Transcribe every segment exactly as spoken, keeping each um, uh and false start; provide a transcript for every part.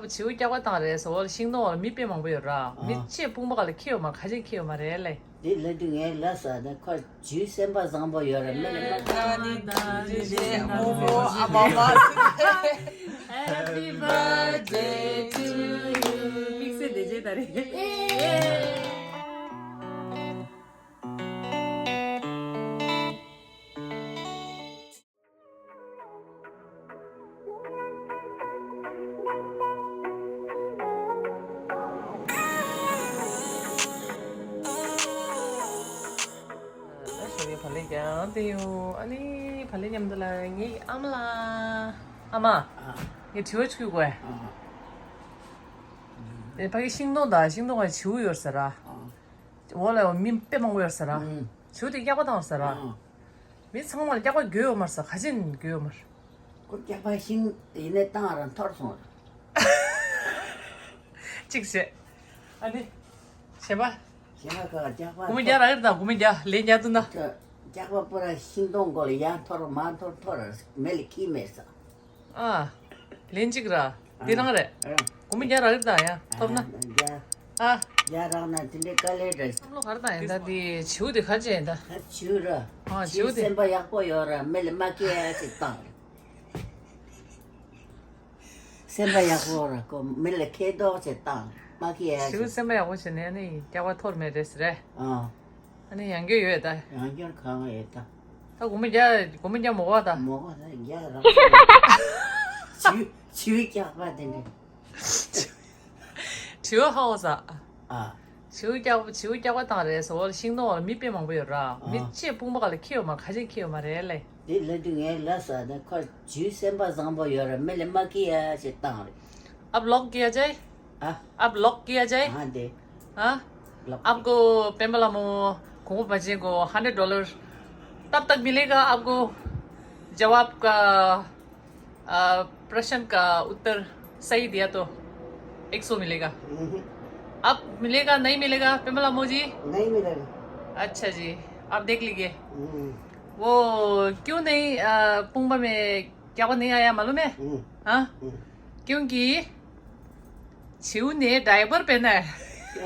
བྱིའུ་སྐྱག་པ་བཏང་རེད་ཟེར་བ་ལ་ཤིང་སྡོང་བ་ལ་མི་དཔེ་མང་པོ་ཡོད་ར། མི་ཨ། ཆེས་དཔུང་པ་ག་ལ་ཁྱེར་ཡོད་མ་ཁ་ཆེ་ཁྱེར་ཡོད་མ་རེད་ལེ། དེ་ལབ་དུས་ངས་ལབ་ས་ནི་ཁོ་བྱིའུ་སེམས་པ་བཟང་པོ་ཡོད་ར་མི་ལ་མ་ཁྱེར་ཡ། Happy birthday to you. དམིགས་བསལ་བདེ་སྐྱིད་ད་རེད། ཨ་ཞོགས་པའི་བག་ལེབ་རྒྱག་དེ་ཡོད། ཨ་ནི་བག་ལེབ་མཉམ་དུ་ལ་ངའི་ཨ་མ་ལགས། ཨ་མ། ཨ། ངས་དྲི་བ་ཅིག་ཞུ་དགོས། ཨ། ཨེ་ཕ་གི་ཤིང་སྡོང་དང་ཤིང་སྡོང་ག་བྱིའུ་ཡོད་ཟེར་ར། ཨ། འོ་ལ་མི་དཔེ་མང་པོ་ཡོད་ཟེར་ར། ཨུམ། བྱིའུ་དེ་སྐྱག་པ་བཏང་ཟེར་ར། ཨ། མི་ཚང་མ་ལ་སྐྱག་པ་རྒྱུ་ཡོད་མ་རེད་ཟེར། ག་ཅན་རྒྱུ་ཡོད་མ་རེད། ཁོ་སྐྱག་པ་ཤིང་ཡིན་ནའི་བཏང་ར་འཐོར་སོང་ར། གཅིག་བྱས། ཨ་ནི། བྱས་པ། བྱས་པ་ཁ་སྐྱག་པ་སྒོར་མོ་བརྒྱ་རག་གི་རེད་ད། སྒོར་མོ་བརྒྱ་ལན་བརྒྱ་བཏང་ད། སྐྱག་པ་པོ་ར་ཤིང་སྡོང་མགོ་ལ་ཡར་འཐོར་མར་འཐོར་འཐོར་ར་མེ་ལ་ཁྱེར་མེད་ས། ཨ། ལན་གཅིག་ར། འདི་རང་རེད། ཨ། སྒོར་མོ་བརྒྱ་རག་གི་རེད་ད་ཡ། ཐོབ་ན། ཨ། བརྒྱ། ཨ། བརྒྱ་རག་ན་དེ་འདྲའི་དཀའ་ལས་རེད། བསམ་བློ་ག་རེ་བཏང་ཡིན་ད་འདི་བྱིའུ་དེ་ག་ཅན་ཡིན་ད། ད་བྱིའུ་ར། ཨ། བྱིའུ་བྱིའུ་དེ་སེམས་པ་ཡག་པོ་ཡོད་ར་མེ་ལ་མ་ཁྱེར་ཡ་ཞིག་བཏང་ར། སེམས་པ་ཡག་པོ་ར་ཁོ་མེ་ལ་ཁྱེར་མདོག་བྱས་བཏང་མ་ཁྱེར་ཡ་ཞིག་བྱིའུ་སེམས་པ་ཡག་པོ་བྱས་ནས་ནི་སྐྱག་པ་འཐོར་མེད་རེད་ཟེར་རེད། ཨ། ཨ་ནི་ཡང་སྐྱོན་ཡོད་ད། ཡང་སྐྱོན་གང་ཡོད་ད། ད་སྒོར་མོ་བརྒྱ། སྒོར་མོ་བརྒྱ་མོ་གོ་ད། མོ་གོ་ད་བརྒྱ་རག་བྱིའུ་བྱིའུ་སྐྱག་པ་དེ་འདྲ། བྱིའུ་ཧ་གོ་ས། ཨ། བྱིའུ་སྐྱག་པ་བྱིའུ་སྐྱག་པ་བཏང་རེད་ཟེར་བ་ལ་ཤིང་སྡོང་བ་ལ་མི་དཔེ་མང་པོ་ཡོད་ར། མི་ཨ། ཆེས་དཔུང་པ་ག་ལ་ཁྱེར་ཡོད་མ་ཁ་ཆེ་ཁྱེར་ཡོད་མ་རེད་ལེ། དེ་ལབ་དུས་ངས་ལབ་ས་ནི་ཁོ་བྱིའུ་སེམས་པ་བཟང་པོ་ཡོད་ར་མེ་ལ་མ་ཁྱེར་ཡ་ཞིག་བཏང་རེད། अब लॉक किया जाए। हाँ। अब लॉक किया जाए। हाँ दे। हाँ। लॉक। आपको पेम्बला मो कुंगो बजे को हंड्रेड डॉलर तब तक मिलेगा आपको जवाब का, अ, प्रश्न का उत्तर सही दिया तो एक सौ मिलेगा। हम्म। अब मिलेगा नहीं मिलेगा पेम्बला मो जी? नहीं मिलेगा। अच्छा जी, आप देख लीजिए। हम्म। वो क्यों नहीं, अ, पुंगबा में क्या वो नहीं आया मालूम है? हम्म। हाँ? हम्म। क्योंकि छिउ ने डायपर पहना है।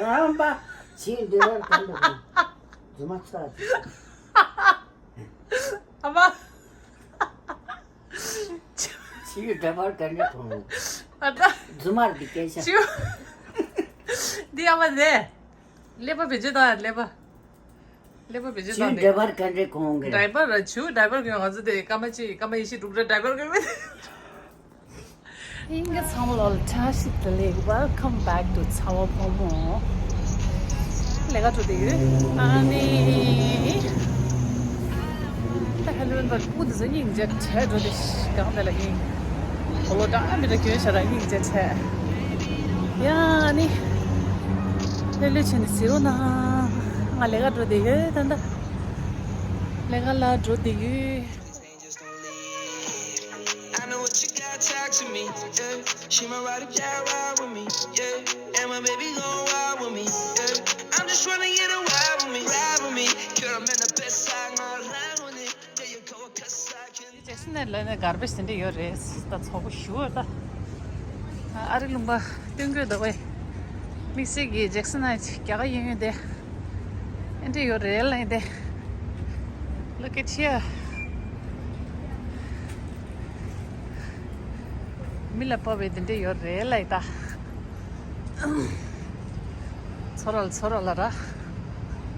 राम बा, छिउ डायपर पहना है। जुमा छ। अम्मा। छिउ डायपर पहना है। अता। जुमा दिखे छ। छिउ। दिया मत दे। ले पा भेजे तो ले पा। ལེགས་པོ་བེད་སྤྱོད་བཏང་སྟེ། ཆུའི་ཌའི་པར་ག་འདྲས་གོན་གི་རེད། ཌའི་པར་ར་ཆུ་ཌའི་པར་གོན་ང་ཚོ་དེ་སྐར་མ་གཅིག་སྐར་མ་ཉི་ཤུ་དྲུག་རེ་ཌའི་པར་གོན་གི་རེད། ཡིན་གྱི་ཚང་མ་ལོ་ལ་བཀྲ་ཤིས་བདེ་ལེགས། Welcome back to ཚ་བ་ཕོ་མོ། ལས་ཀ་འགྲོ་དེ་ཡོད། ཨ་ནི། ད་ཧེ་ལོ་ཝིན་པར་སྤུ་དེ་ཚོ་སྙིང་རྗེ་བྲལ་འགྲོ་དེ་གང་དེ་ལ་ཡིན། གོ་ལོ་འདྲ་མི་འདྲ་གྱོན་ཤ་ར་སྙིང་རྗེ་བྲལ། ཡ་ནི། ལྷོད་ལྷོད་བྱས་ནས་གཟིགས་རོགས་གནང་། ང་ལས་ཀ་འགྲོ་བསྡད་ཡོད་ད་ལྟ། ལས་ཀ་ལ་འགྲོ་བསྡད་ཡོད། I know what you got, talk to me, yeah. She might ride or die, ride with me, yeah. And my baby gon' ride with me, yeah. I'm just tryna get a ride with me, ride with me. Girl, I'm in the best side, my ride with it. Yeah, you go a cut side, can ཇེག་སན་ནས་ལོན་ནས་གར་བེཇ་དེ་འདྲ་ཡོད་རེད། ད་ཚོགས་པ་ཞུ་བ་ད། ཨ་རི་ལུང་པ་སྟོན་གྱི་འདུག་པས། དམིགས་བསལ་གྱི་ཇེག་སན་ནས་རྒྱ་གར་གཡས་གཡོན་དེ། ཨེ་འདྲ་ཡོད་རེད་ལ་ཡིན་ཏེ། Look at here. མི་ལ་བབས་པའི་དེ་འདྲ་ཡོད་རེད་ལ་ཡིན་ད། ཚོ་ར་ལ་ཚོ་ར་ལ་ར།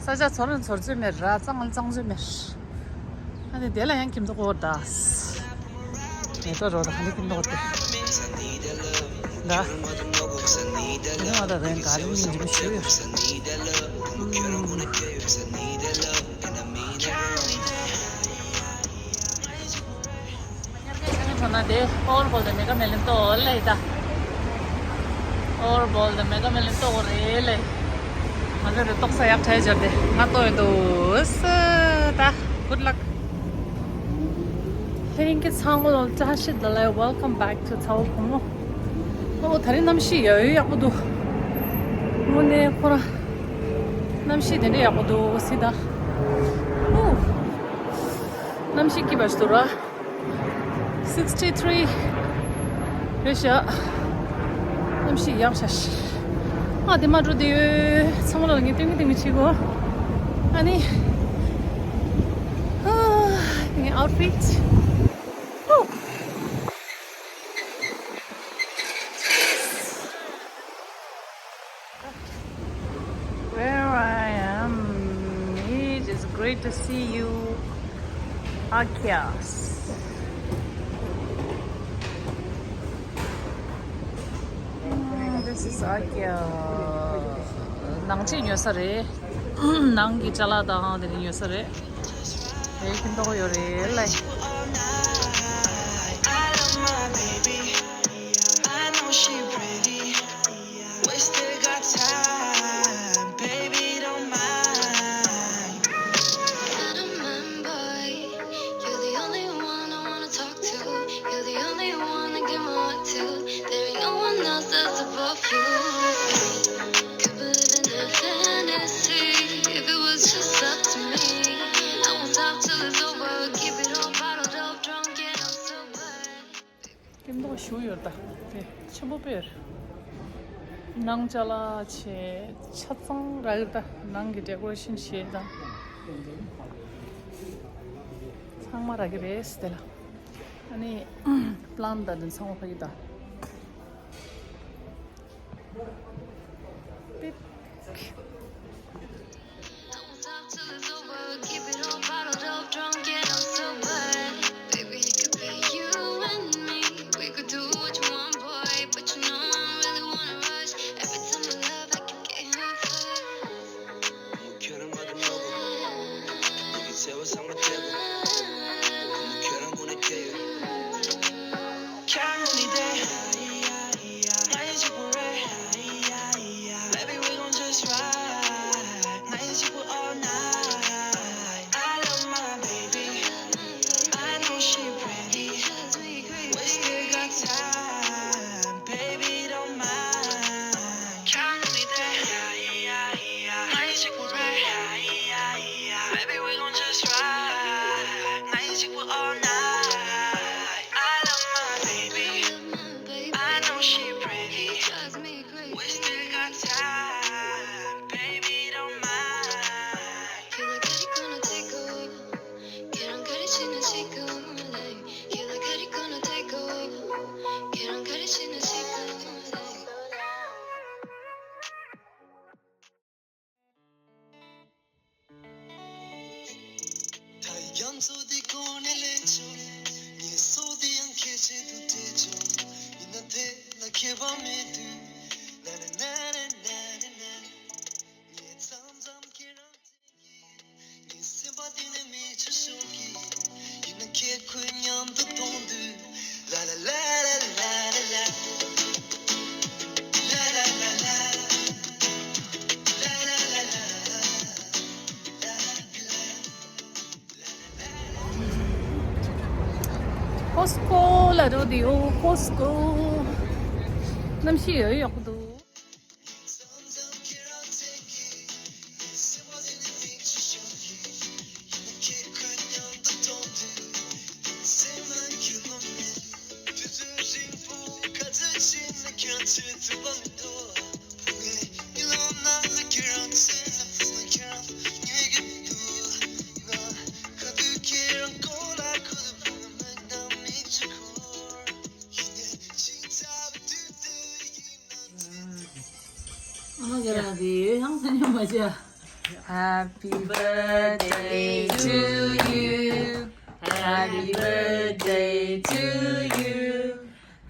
ས་ཆ་ཚོ་ར་ཚོར་ཚོད་མེད་ར་གཙང་ལ་གཙང་ཚོད་མེད། ཨ་ནི་དེ་ལ་ཡང་ཁྱིམ་ཚང་གོ་ད། ངེད་ཚོ་རོ་ད་ག་ནས་ཁྱིམ་ཚང་གོ་ད། ད་ང་ད་རེན་ག་རེ་ནི་འདི་མི་ཞུ་ཡོད། ཁྱོད་ན་དེ་ཨོར་བོལ་དེ་མེ་ག་མེ་ལེན་ཏོ་ལེ་ད། ཨོར་བོལ་དེ་མེ་ག་མེ་ལེན་ཏོ་རེ་ལེ། ང་ཚོ་རེ་ཏོག་ས་ཡག་ཐལ་ཅར་དེ་ང་ཏོ་ཡོད་དོ་ས་ད། Good luck. ལྷན་རྒྱས་ཚང་མ་ལ་བཀྲ་ཤིས་བདེ་ལེགས། Welcome back to ཚ་བོ་བུ་མོ། ཨོ་ད་རེས་གནམ་གཤིས་ཡ་ཡོད་ཡག་པོ་འདུག་དངོས་གནས་ཁོ་རང་གནམ་གཤིས་དེ་འདྲ་ཡག་པོ་འདུག་སྲིད་ད། ཨོ། གནམ་གཤིས་སྐྱིད་པ་ཞིག་འདུག་ར། sixty three རེད་ཤག་ཞིག་ཡག་ཤ་ཤ། ཨ་དེ་མ་འགྲོ་དེ་ཚང་མ་ལ་ངས་སྟོན་གི་སྟོན་གི་བྱེད་གོ། ཨ་ནི། ཨ་ངའི་outfit། Where I am, it is great to see you, Akyas. Mm, this is Akya. ནང་ཆས་ཉོ་ས་རེད། ནང་གི་ཅ་ལག་དང་དེ་རིགས་ཉོ་ས་རེད། དེ་ཁྱིམ་ཐོག་ཡོད་རེད་ལ། སྐྱིད་མདོག་ཞུ་ཡོད་ད། དེ་ཆེན་པོ་དཔེར། ནང་ཅ་ལག་ཆེ་ཆ་ཚང་རག་གི་ད། ནང་གི་decoration་ཞེས་ད། ཚང་མ་རག་གི་རེད་དེ་ལ། ཨ་ནི་plant་ད་དེ་ཚང་མ་ཕ་གི་ད། Beep. Costco་ལ་འགྲོ་དེ་ཡོད། Costco་གནམ་གཤིས་ཡོད་ཡག་པོ་འདུག་ཨ་མ་ག་རང་དེ་ཡང་ས་ཉམས་མ་བྱ། Happy birthday to you. Happy birthday to you.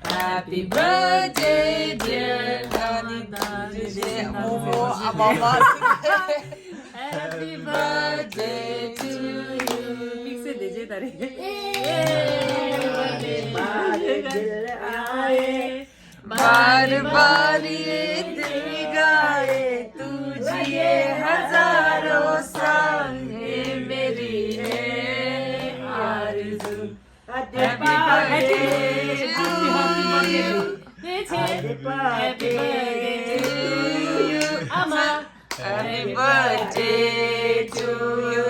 Happy birthday, dear. Happy birthday, Momo, Ababa. Happy birthday to you. Mix de je tare. बार बार ये दिल गाए, तू जिए हजारों साल, ये मेरी है आरज़ू। Happy birthday to you. Happy birthday to you. Happy birthday to you.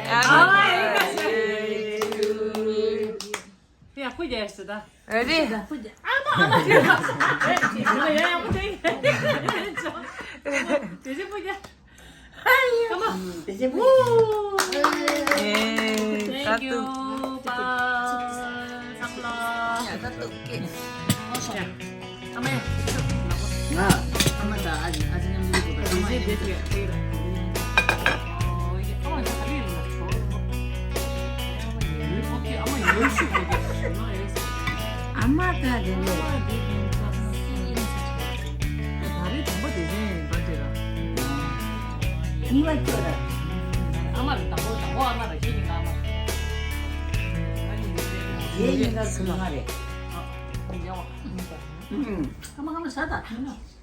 Happy birthday to you. ཡ་ཁུ་རྒྱལ་སི་ད། རེད། ཨ་མ་ཨ་མ་ཁྱོད་ད། Come on. Woo! Hey, Thank you. Bye. Samla. Come here. ཨ་མ་ད་དེ་ནས། ད་རེས་དང་པོ་དེ་ནས་འགྲོ་དེ་ར། གཉིས་པ་ཁྱོད་ར། ཨ་མ་ར་དང་པོ་དང་པོ་ཨ་མ་ར་ཁྱེད་གཉིས་ཀ་ཨ་མ། ཁྱེད་གཉིས་ཀ་ཟུར་མ་རེད། ཨ་མ་ཨ་མ་ཟ་ད་ཁྱོད་ན།